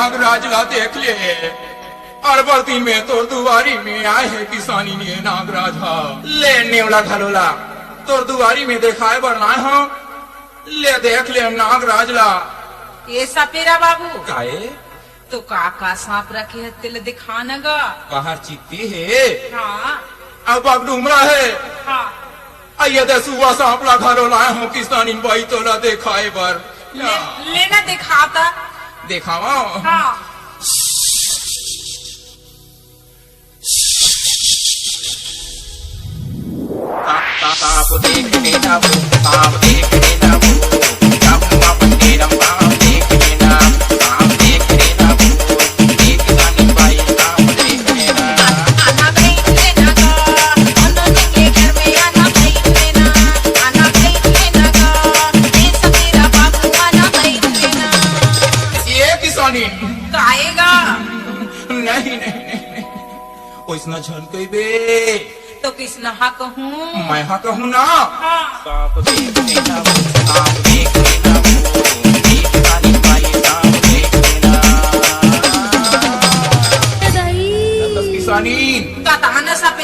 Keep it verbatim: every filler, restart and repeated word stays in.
नागराज ला देख ले, अड़बड़ दिन में तोर दुआरी में आए हे किसानी ने नागराज हा। ले नेवला घलो ला तोर दुआरी में देखाए बर लाए हंव। ले देख ले नागराज ला। ए सपेरा बाबू, काए? तो का का सांप रखे हे तेला दिखा न गा। बाहर चित्ती हे। हाँ। अउ बाग डुमरा हे। हाँ। अइया दे सुआ सांप ला घलो लाए हंव किसानी बाई तोला देखाए बर। ले, ले ना दिखाता। देखावा। हाँ। ए किसानी। काएगा? नहीं, नहीं, नहीं, नहीं। ओइसना झन कहिबे। तो किसना हा कहूँ? मैं हा कहूँ ना। हाँ। किसानी। कतना सपेरा।